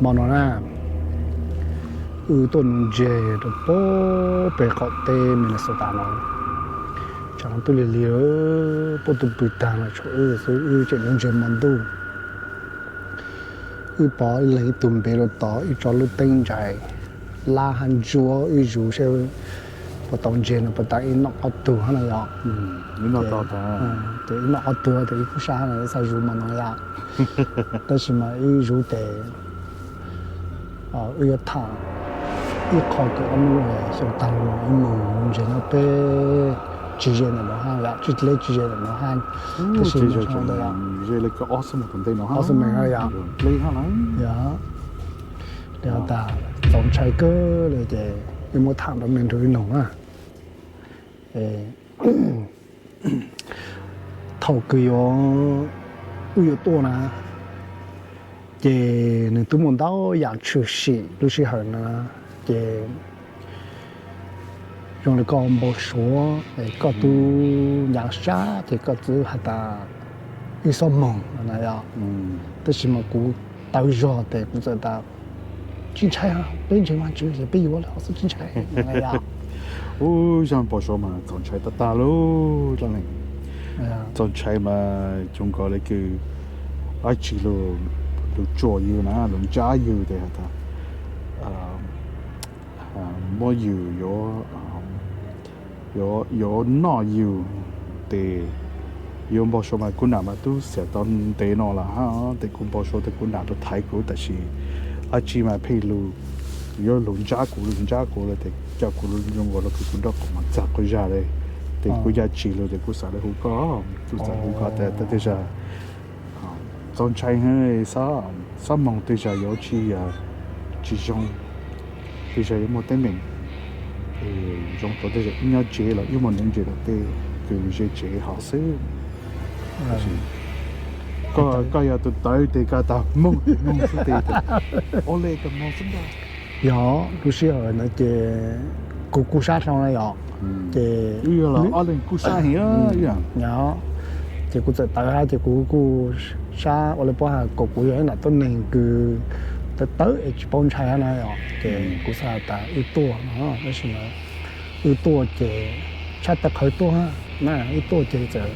Hmo no na, wb tuaj nuv ntseg rau puag pem qaum teb Minnesota no. Tshav no twb lig lig, puab twb pw tag los tshuav wb xwb, wb tseem nuv ntseg hmo ntuj. Wb pom ib leeg ib tug npe rau tod, wb tso lub teeb ntsais lab hab ntsuab wb zuv seb puas tau ntseg no, puas tas ib noj ob tug hab no yom. Ces ib noj ob tug tes ib khub sab no, wb xav zuv mas no yom. Tab sis mas wb zuv tes wb yuav tham ib qho kws ob hnub xyoo tag los wb moog nuv ntseg nyob peb tsis ze ntawm no hab yom, tsis dleb tsis ze ntawm no hab. Tab sis ze li ob xuab moos tom ntej no, ob xuab moos no yom. Yog, li has tas txaus ntshai kawg li ces wb muab tham rau mej nrug wb noog na. Thaum kws yuav, wb yuav tuaj na, ces nwg twb muaj ntau yam tshwm sim lub sij hawm na, ces zoo li koj npau suav, koj tub ncav sab ces koj txwv has tas wb xob moog na yom. Tab sis mas kuv tawv zog tes kuv txawm tas tsis ntshai, peb ntseeg Vaajtswv ces peb yuav li, ho xwb tsis ntshai. Ub, zaj npau suav mas txaus ntshai tag tag lauj. Txaus ntshai mas cov nkaus li kws dab tsi lug tsuam yug na, lug ntsab yug tes has tas muab yug yuav, yuav noj yug tes yuav npau suav mas kuv nam mas tub xiam tau ntev no lawm hab, tes kuv npau suav tes kuv nam rov thaiv kuv, tab sis dab tsi mas pheej lug yuav lug ntsab kuv, lug ntsab kuv lawm tes coj kuv zoo nkaus rau kws kuv nraub qaum mas txag quas zag li. Tes kuv ya tsis lug tes kuv xav li hu koj, kuv xav hu koj tes tej zag txaus ntshai, xob moog tej zag yuav tsis, tsis zoo, tej zag yuav muaj teeb meem. Zoo tau tej zag wb nyob tsev los wb muaj nuv ntses rau tej kws ze tsev hov xwb. Koj yog tus tawv tes koj tas moog tes moog xwb tes, ua le koj moog xwb ntag. Yog lub sij hawm ntawd ces kuv kuj sab dhau na yom, ces kuj sab heev, ces kuv txawm tawv hab ces kuv kuj sab ua li puab has kom kuv yog ib nam tuab neeg kws tawv tawv es tsis paub ntshai hab na yom, ces kuv xav tas wb tuaj no, tab sis mas wb tuaj ces tshaj tawv qhawv tuaj hab na, wb tuaj ces txawm,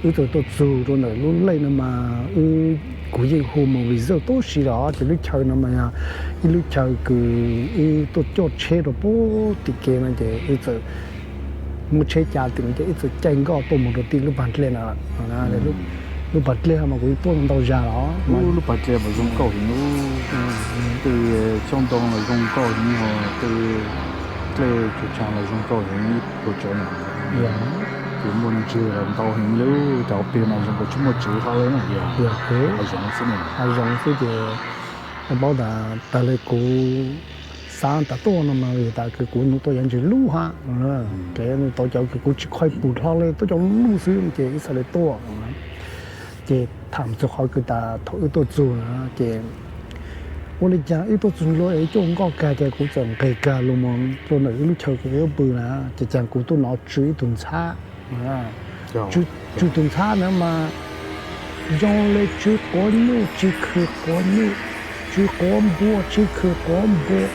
wb txawm tuaj txug rau ntawm lub lej no mas wb, kuv yeej hu mas vim zawj tuab si los ces lub chaw no mas yog ib lub chaw kws wb tuaj coj tsheb rau puag tim kev no ces wb txawm muab tsheb ca tim no ces wb txawm caij nkoj tuaj mus rau tim lub pas dlej na. Lub pas dlej mas kuv tuaj ntau zag los lub pas dlej mas zoo nkauj heev, tej xyoob ntoo los zoo nkauj heev, tej dlej tsuas tsaa los zoo nkauj heev, ib puas tsav na, ces muaj ntseg los ntau heev li, cov peg mas zoo nkaus tsis muaj tsev hlo li na. Yog, hav zoov xwb ces, paub tas tag li kuv xav tas tuaj no mas vim tas kws kuv nub tuaj yav ntsis lub hab, kev tau cov kws kuv tsis khoij pum hlo li, tuaj cov lub xwb ces wb xav li tuaj. Ces tham txug qhov kws tas thaum wb tuaj txug na ces ua li cas wb tuaj txug ntua es coj nkoj kag ces kuv txawm nqes kag lug mus rau ntawm wb lub chaw kws wb pw na, ces cas kuv tuaj nov tsw ib tug ntxhab, tsw tus ntxhab na mas zoo li tsw quav nyuj tsis khw quav nyuj, tsw quav npua tsis khw quav npua.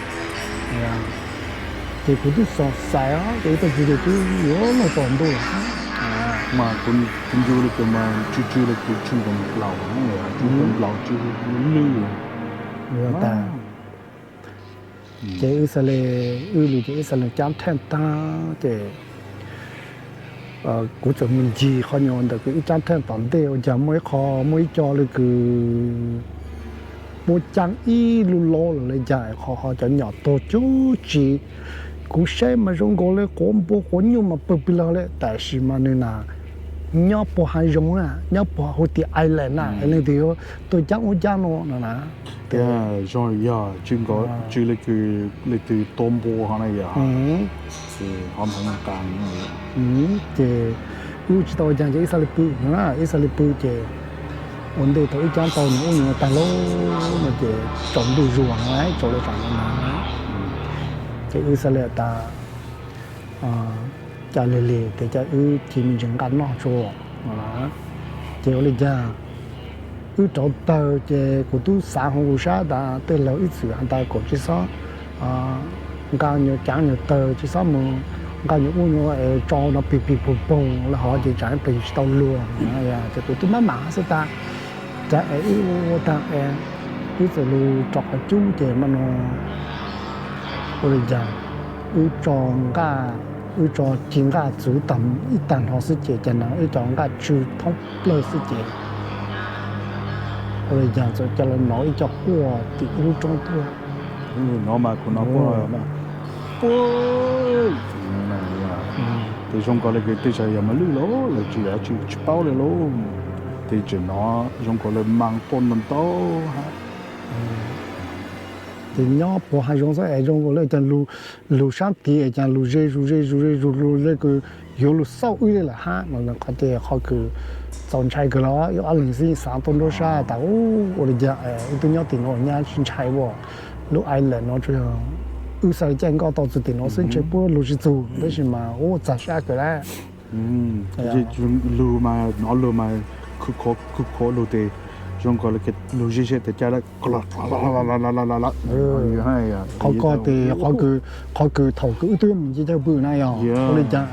Ces kuv twb xav xaiv os, ces wb tuaj txug ces twb yuav luag tsaus ntuj lawm. Mas kuv ncu li kws mas tsw tsw li kws tsw nkaus nplaum, tsw nkaus nplaum tsw lwj. Ces wb xav li, wb lug ces wb xav li cab theej tag ces kuv txawm mus ncig qhov nyuag ntawm kws wb cab theej tom ntej ua cas muaj ib qho, muaj ib co li kws puab caab ib lub laub lawm li cas qhov ho cov nyom tuag cuag tsi. Kuv saib mas zoo nkaus li quav npua quav nyuj mas pawg pig log li, tab sis mas nws na nyob puag hav zoov na, nyob puag huv tim island na, es leej twg yuav tuaj caab ub caab no no na. Zoo li yog tsw nkaus tsw li kws leej twg tua npua ho na yog. Ces wb tsis tau ua caag ces wb xaav li pw no na, wb xaav li pw ces ua ntej thaum wb caab tau nws ub nws no tag lauj no ces tsaus ntuj zuag no, tsaus li tsaus no na. Ces wb xaav li tas ca lig lig tes ca wb ci me ntsis nqaj noj tso no na. Ces ua li cas Wb rauv taws ces kuv twb xav hauv kuv sab tas tej laug ib txwm has tas kom tsis txhob nqa nyuag caav nyuag tawg, tsis txhob mus nqa nyuag ub nyuag no es tso no pig pig pug pug los hov ces tsam plig tsis tau luag. Ces kuv twb maj mam xwb tas, cas es wb ua tag es wb txawm lug rau qhov cub ces mas no ua li cas, wb tso nqaj, wb tso ci nqaj txuv tag ib tag nrho xwb ces cas no wb cov nqaj tsw thoob plawg xwb ces ua li cas txawm cas lawv hnov ib co quaj tim ib lub roob tuaj. Hnov mas kuv hnov quaj. Tes zoo nkaus li tej zaum yog mas lwj los lawv tsis, tsis paub li lauj. Tes tseem hnov zoo nkaus lawv mas quaj ntau ntau hab. Ces nyob puag hav zoov xwb es zoo nkaus li cas lug sab tid es cas lug ze zus ze zus ze zus lug le kws yuav lug xauj wb li lawm hab no. Qhov ces qhov kws txaus ntshai kawg los wb ob leeg xwb xav tuaj nruab sab tas ua li cas wb twb nyob tim no nyab tsis ntshai ua lub island no tsuas yog wb xav li caij nkoj tau txug tim no xwb ntshe puab lug tsis txug tab sis mas ua txag sab kawg lawm. Lug mas hnov lug mas khwv khuav lug tes zoo nkaus li lug ze ze tes cas lawm. Qhov ko tes qhov kws thaum kws wb twb mus nce cawg pw na yog ua li cas,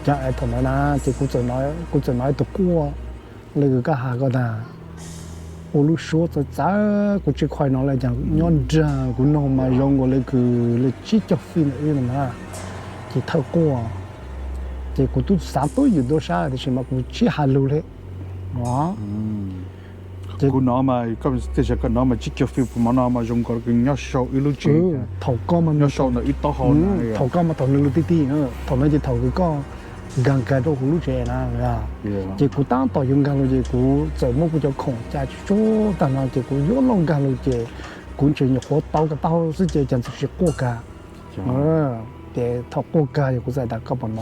cas es thaum ntawd na ces kuv txawm hnov ib tug quaj le kws koj has ko tas ua lub suab txawv txawv kuv tsis khuam no le cas nyob nraag kuv noog mas zoo nkaus le kws le tsib caug feet ntawm wb no na. Ces thawj quaj ces kuv twb xav tuaj yws nruab sab tiam sis mas kuv tsis has lug li. Kuv hnov mas tej zaum koj hnov mas tsib caug feet puag no mas zoo nkaus kws nyob saum wb lub tsev, thaum ko mas nyob saum ntawm wb taub hau. Thaum ko mas thaum nws lug ti ti, thaum no ces thaum kws koj nkaag nkaag rau huv lub tsev na. Ces kuv tab tom yuav nkaag lug ces kuv txawm muab kuv cov khoom ca tsuj tsuag tag no ces kuv yuav luag nkaag lug ces kuv tseem nyuam qhuav tau ko taub hau xwb ces cas txawm sis quaj kag. Ces thaum quaj kag yog kuv txawm tas koj puas hnov no.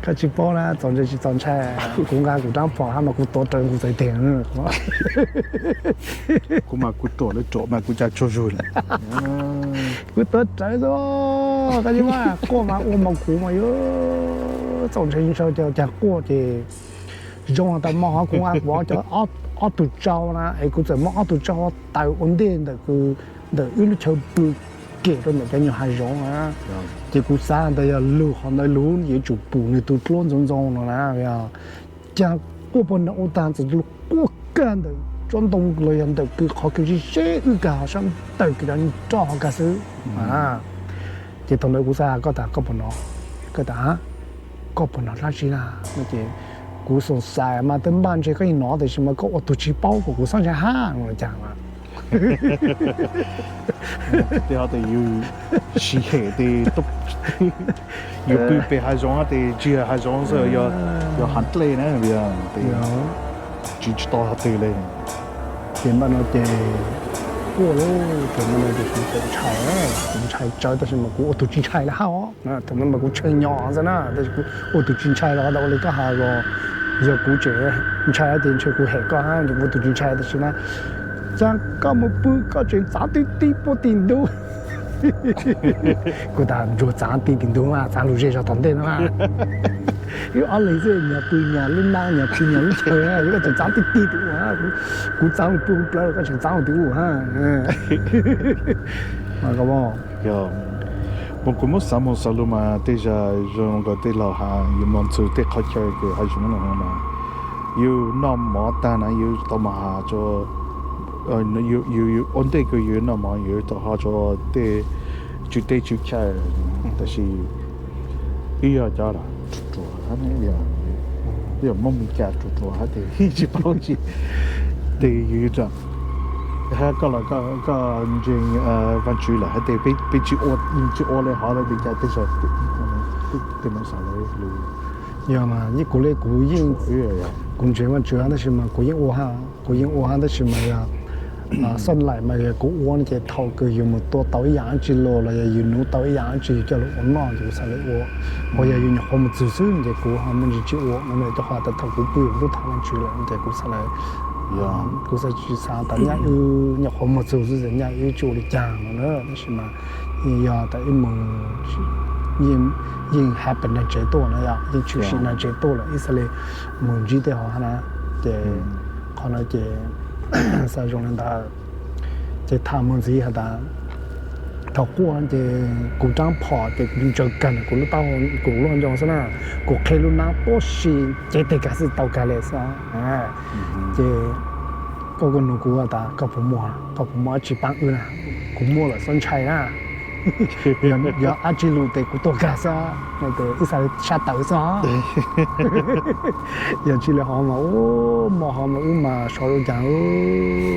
Koj tsis paub na, txaus ntshai tsis txaus ntshai, kuv nqa kuv rab phom hab mas kuv tuav rawv kuv txhais tes. Kuv mas kuv tuam lawv ruam mas kuv ca tsuag zug. Kuv tuav rawv xwb, koj tsis paub, quaj mas ua mas kuv mas yuav txaus ntshai ntshai cas quaj ces zoo tas mo hov kuv nqa kuv ob tug tsau na es kuv txawm muab ob tug tsau taws ua ntej ntawm wb lub chaw pw kem rau ntawm cov nyuag hav zoov na. Ces kuv xav tas yog lug qhov ntawd lug yuav tsum pum nws tus dluab ntxoov ntxoo no na. Cas quaj puag nraud ua tag txawm lug quaj kag ntawm tsob ntoo los yog ntawm kws qhov kws sib seb wb kag hov sab ntawm kws cov roj hov kag xwb. Ces thaum ntawd kuv xav has koj tas koj puas hnov, koj tas koj puas hnov dlaab tsi na no ces kuv xoom xais mas tej npaj ntshe koj yeej hnov tiam sis mas koj ua tug tsis paub kom kuv txhob ntshai hab no cas mas. Tej ho tes yus sib hem tes yus pw pem hav zoov tes tsis yog hav zoov xwb, yog hav dlej na, tes tsis tsis tau hov twg li. Ces npaj no ces quaj lauj, ces npaj no ces kuv txawm ntshai, kuv ntshai tsawv tab sis mas kuv ua tug tsis ntshai li hab os. Thaum no mas kuv tshee nyo xwb na, tab sis kuv ua tug tsis ntshai los tas ua li koj has los yog kuv tseem ntshai ces ntshe kuv hem koj hab ces kuv ua tug tsis ntshai tab sis na cas koj mus pw koj tseem txav tib tib puag tim ntug. Kuv tas ntsuag txav tib tim ntug mas txav lug ze zog tom ntej no mas. Wb ob leeg xwb nyag pw nyag lub nab nyag pw nyag lub chaw, koj tseem txav tib tib tim ub hab, kuv txav lug pw kuv plawv los koj tseem txav lug tim ub hab. Mas kuv muab xav moog xav lug mas tej zag zoo nkaus tej laug has yus moog txug tej qhov chaw kws hav zoov no mas yus noj mov tag na yus tau mos has rua, ua ntej kws yus noj mov yus tau ho rua tej tswv teb tswv chaw, tab sis wb yog cov ruam ruam hab, yog muab mus cas ruam ruam hab tes tsis paub tsi, tes yus hab koj los koj ntseeg Vaajtswv lawm hab tes peb tsis ua li hov lawm tes cas tej zaum tej moog xav lug. Yog mas kuv le kuv yeej, kuv ntseeg Vaajtswv hab tab sis mas kuv yeej ua hab, kuv yeej ua hab tab sis mas yog xab laim mas yog kuv ua no ces thaum kws yus mus tua tau ib yaam dlaab tsi los los yog yus nuv tau ib yaam dlaab tsi yus coj lug ua noj ces kuv xav le ua. Ho yog yus nyuam qhuav mus txug xwb ces kuv ho muaj ntsis tsis ua no na, rua qhov tas thaum kuv pw kuv tub tham Vaajtswv lawm ces kuv xav le, kuv xav tsis xav tas nyaj wb nyuam qhuav mus txug xwb nyaj wb tsis ua li cas no na, tab sis mas Yog tas wb mus, yeej, yeej happen neeg tsev tuaj no yog yeej tshwm sim neeg tsev tuaj lawm, wb xav li mus ntsib tej hov na. Ces qhov no ces xav zoo li ntawd. Ces tham mus ntxiv has tas thaum quaj ces kuv rab phom ces kuv ntsaws kag kuv lub taub, kuv lub ncoo xwb na, kuv qhib lub nab tuab si cev tes kag xwb tau kag li xwb. Ces koj, koj nug kuv tas koj puas muaj, koj puas muaj dab tsi paab wb na? Kuv muaj lawm xob ntshai na. Yog dab tsi lug tes kuv tuag kag xwb, wb xav sab tawm xwb. Yog tsis li hov mas ub, mo hov mas wb mas sov zoo caag,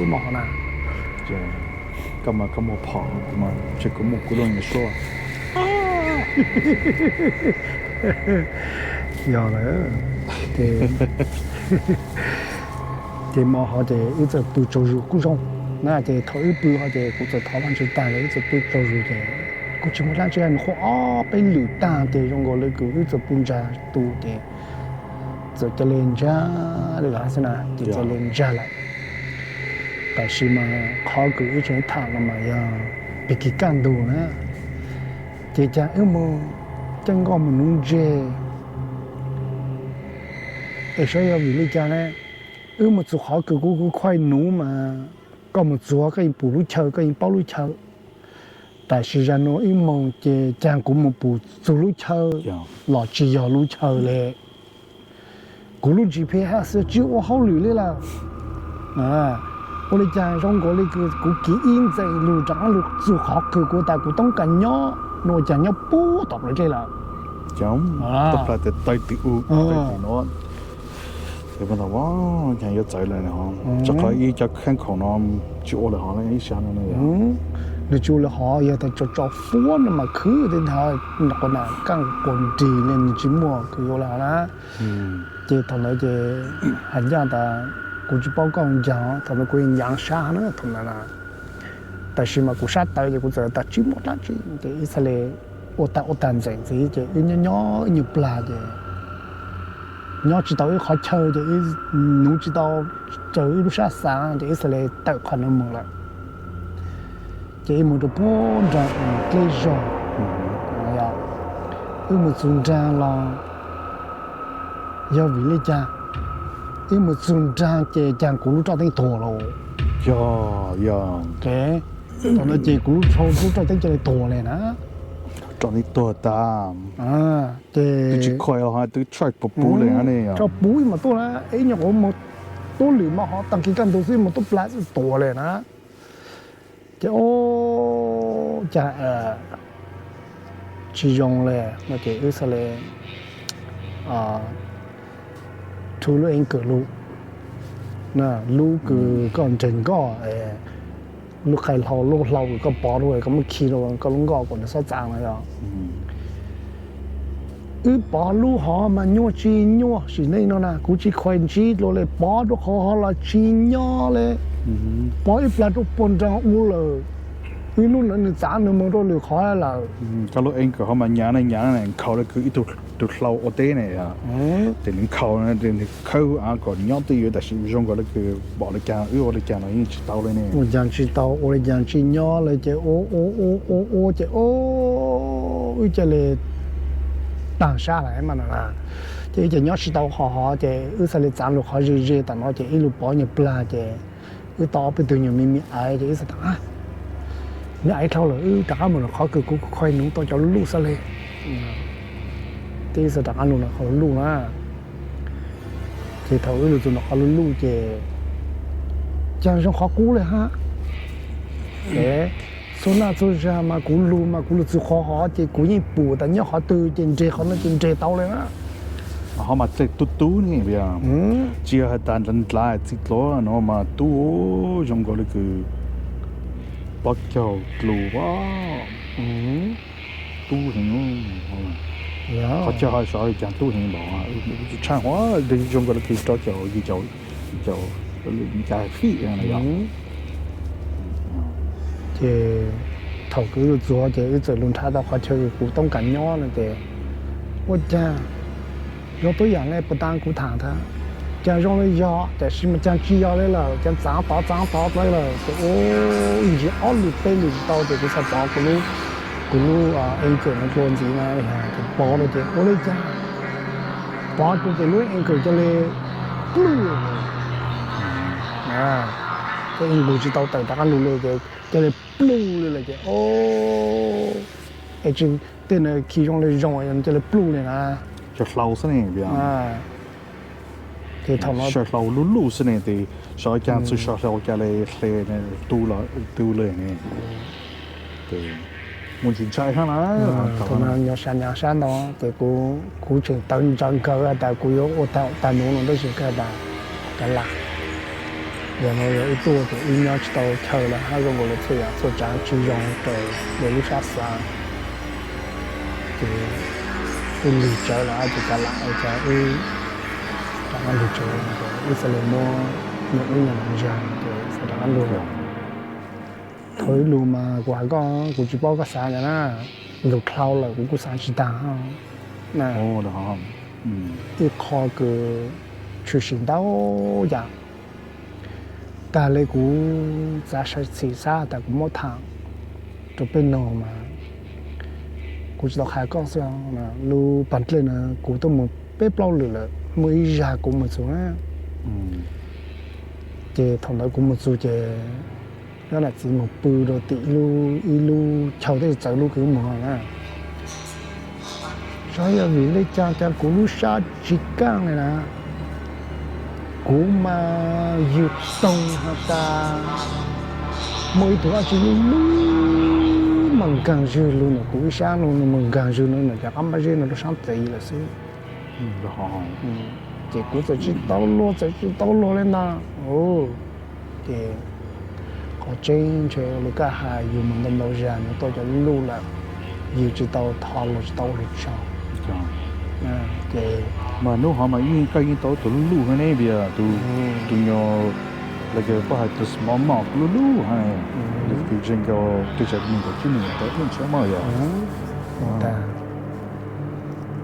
mo hov na. Koj mas koj muaj phom, kuv mas tseem kuv muaj kuv lub nyuag suab. Yog lawm, ces mo hov ces wb txawm pw tsaug zug kuj zoo na. Ces thaum wb pw hov ces kuv txawm thov Vaajtswv tag ces wb txawm pw tsaug zug ces kuj tsis muaj dlaab tsi, nws quaj ob peb lwm tag ces zoo nkaus li kws wb txawm pw ntsag tu ces txawm ca le ntsag li lawm xwb na, ces ca le ntsag lawm. Tab sis mas qhov kws wb tseem tham no mas yog pig kis kaj ntug na, ces cas wb mus caij nkoj mus nuv ntseg es saib yog vim li cas ne, wb mus txug qhov kws kuv, kuv khuaj nuv mas koj mus txug koj yeej pum lub chaw, koj yeej paub lub chaw. Tab sis zag nuav wb moog ces cas kuv mus pum txug lub chaw los tsis yog lub chaw le. Kuv lub G P S hab xwb tsis ua hauj lwm li lawm. Ua li cas zoo nkaus li kuv kiv ib ntxees lug rov qaab lug txug qhov kws kuv tas kuv toob kas nyob nuav, cas nyob puag tom plawv dlej lawm. Yuav txawv lawm, tsis ua lawm hov, ib cov khaab khoom no tsis ua lawm hov. Nws tsis ua lawm hov, yog tas tso tso fuab no mas khwv tib ntag, quas nam kaj quas nrig le nws tsis muaj kws yuav lawm hov na. Ces thaum ntawd ces has ncaj tas kuv tsis paub koj ncaag, thaum ntawd kuv yeej nyaav sab na thaum ntawd na. Tab sis mas kuv sab tawv ces kuv txawm tas tsis muaj dlaab tsi ces wb txhaj le ua tag ua tag ntxees ntxiv ces wb nyob nyob ib nyuag plag ces nyob tsis tau ib qhov chaw ces wb nuv tsis tau raws wb lub sab xav ces wb txhaj le tawm qhov nuav moog lawm. Ces wb moog rua puag nraag dlej zog, wb moog txug nraag los yog vim li cas, wb moog txug nraag ces cas kuv lub roj teeb tuag lawm. Yog, yog. Thaum ntawd ces kuv lub, lub roj teeb ca le tuag le na. Roj teeb tuag tas. Ces tso puv ib mas tuaj na, ib nyuag quav moog tuab lwm mas hov taag kis kaj ntug xwb moog tuab plag xwb tuag le na. Ces o, cas tsis zoo le no ces wb txhaj le thu lub eeb kawm lug, lub kws koj nres nkoj, lub qai hlau, lub hlau kws koj pov lug koj muab khi rua koj lub nkoj kom nws xob txav no yog. Wb pov lub hov mas nyuaj tsis nyuaj sim neej no na, kuv tsis khuam ntsib dlua le, pov rua qhov hov los tsis nyob le. Pov ib plag rua puag nraag ua lawm, wb lub ntawd nws txav nws moog rua lwm qhov lawm. Koj lub eeb kawm hov mas nyav ne, nyav ne, nkhaus le kws ib tug hlau ua teb ne. Ces nws nkhaus, nws khawb av kom nyob twj ywm, tab sis zoo nkaus le kws pom le caag wb ua le caag los yeej tsis tau le ne. Ua caag tsis tau, ua le caag tsis nyob le ces ua ua ua ua ua ces o, wb ca le taag sab lawm mas no na. Ces wb ces nyob tsis tau qhov hov ces wb txhaj le txav lug qhov ze ze tom no ces ib lug pov nyuag plag ces wb tau ob peb tug nyuag me me aiv ces wb txhaj tas, me aiv dhau lawm wb rov qab mus nram qhov kws kuv khuam nuv tau cov luj xwb le. Ces wb txhaj rov qab lug nram qhov luj na. Ces thaum wb lug txug nram qhov luj luj ces caag zoo qhov qub le hab. Txhua naj txhua zag mas kuv lug mas kuv lug txug qhov hov ces kuv yeej pum tas nyob qhov twg ces nres qhov no ces nres tau le na. Hov mas dlej tub tub ne, tsis yog has tas ndlav ndlav txij dluav no mas tub, zoo nkaus le kws pob caug dlus, tub heev. Qhov chaw hov sov li caag tub heev npaum, tshaj huv zoo nkaus le kws rau caum yim caum, yim caum, yim caum fij no yog. Ces thaum kws wb lug txug ces wb txawm lug nrhav tau qhov chaw kuv toob kas nyob no ces ua caag zoo tuab yaam le puag ta kuv tham tas caag zoo le yog, tab sis mas caag tsis yog le lawm, caag txav tod txav tod le lawm ces ua ntsis ob lwm peb lwm tsis tau ces kuv txhaj pov kuv lub Tus lub anchor no dlua ntxiv na, ces pov rau ces ua li cas, pov rau ces lub anchor cia li pluj li. Ces nqus tsis tau tawm rov qab lug li ces cia li pluj li lawm ces, o, es tsis tej na khi zoo li zoo cia li pluj li na. Saw hlau xwb ne, ces thaum no saw hlau lub luj xwb ne, ces xyov cas txawm saw hlau cas li hle tu li ne. Ces muaj ntsis ntshai hab na. Thaum no nyob sab nyob sab ntawd ces kuv tseem tawv ntawv nkaus has tas kuv yuav ua tau tag nuv no tab sis kawg tas kav lam. Yog no yog wb tuaj ces wb nyob tsis tau chaw lawm hab zoo nkaus li txhua yam txhua tsav tsis zoo rau lawv lub sab xav. Ces wb lig tsawv lawm ces kav lam cas wb rov qab lug tsawv ces wb xav li muab nws wb nyob ntawm ntsa ces xav rov qab lug. Thaum wb lug mas kuv has koj kuv tsis paub koj xav ntawd na, lug dhau lawm kuv kuj xav tsis tag. Ib qho kws tshwm sim ntau yam tag li kuv txav sab txhim xav tas kuv muab tham rau peb noog mas kuv tsis tau qha koj xwb. Lub pas dlej na kuv tuaj mus peb plaub lwm lawm, muaj ib zag kuv mus txug na. Ces thaum ntawd kuv mus txug ces nyob nam txiv mus pw rau tim ib lub chaw tej txawv lub kws mus na. Xyov yog vim li cas cas kuv lub sab tsis kaaj li na, kuv mas yws toog has tas muaj ib tug dab tsi lub lub mas nkaag zug lug ntawm kuv ib sab lug, nws mas nkaag zug no nws cov qab npab zeb no rau sab tid lawm xwb. Ces kuv txawm tsis tau luag txawm tsis tau luag li ntag. Ces qhov tseeb ntshe ua li koj has yus mus ntau ntau zag nws tuaj cov luj lawm, yus tsis tau thov luag tsis tau ua lug tsaug. Ces mas hnub hov mas yeej koj yeej tau tus luj ne, vim tus nyuag, los koj has tus small mouth luj luj hab, kws zoo nkaus kev tsav neeg kaum tsib neeg tau luj ntshiab mog yog.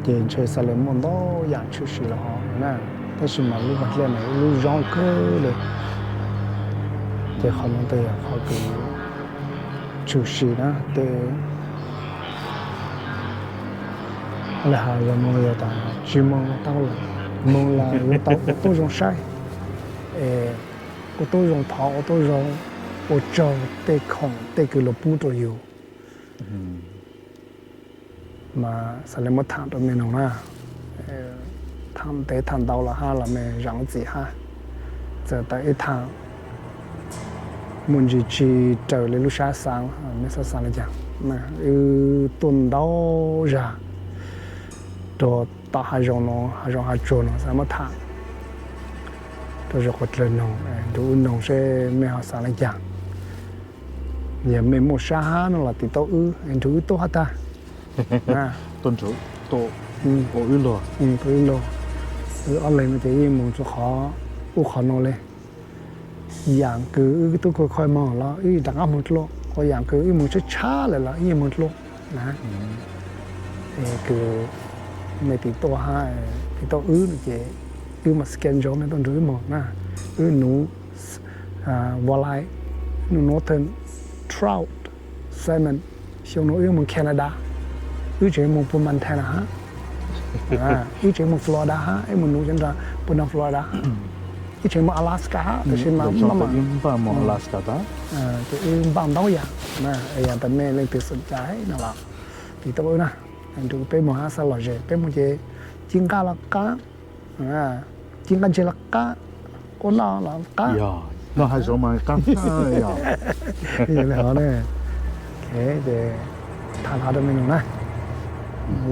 Ces ntshe xav li muaj ntau yam tshwm sim los hov na, tab sis mas lub pas dlej no lub zoo kawg li. Ces qhov no tes yog qhov kws tshwm sim na, tes li has yog moog yog tas tsis moog tau lawm, moog los yuav tau ua tub zoo saib, es ua tub zoo thov ua tub zoo, ua tsaug tej khoom tej kws luag pub rau yus. Mas xav li muab tham rau mej noog na, tham ntev tham ntau los hab los mej zam lub txim hab, txawm tas ib tham muaj ntsis tsis raws li lub sab xaav, mej xav xav li cas. Wb tuaj ntau zag rau tom hav zoov no, hav zoov hav tsuag no xav muab tham rau zoo qhov dlawg noog, nrug wb noog seb mej ho xav li cas. Yog mej muaj sab hab no los tiv tauj wb, nrug wb tuaj hab tag. Tuaj nrug, tuaj ua wb luag, ua wb luag. Wb ob leeg no ces yeej moog rua qhov ub qhov no le. Yaam kws wb tub khuv khuav moog los wb rov qaab moog dlua, ho yaam kws wb moog tshab tshab lawm los wb yeej moog dlua na. Es kws mej tiv tuaj hab, tiv tuaj wb no ces wb mas schedule mej tuaj nrug wb moog na. Wb nuv walleye, nuv northern trout, salmon. Xyoo no wb moog Canada, wb tseem moog puag Montana hab, wb tseem moog Florida hab, wb moog nuv cov nrag puag nraag Florida, wb tseem moog Alaska hab, tab sis mas npaj moog Alaska tas, ces wb npaj ntau yaam. Yog tas mej leej twg xom cai no los tiv tuaj wb na, nrug peb moog hab xaav lom zem, peb moog ces ci nqaj los qab, ci nqaj ntseg los qab, ua noj los qab. Noj hav zoov mas qab tag yog. Yog li hov ne, ces tham hov rau mej noog na,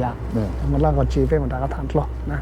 yog muaj laj qhov tsi peb mam rov qab tham dlua na.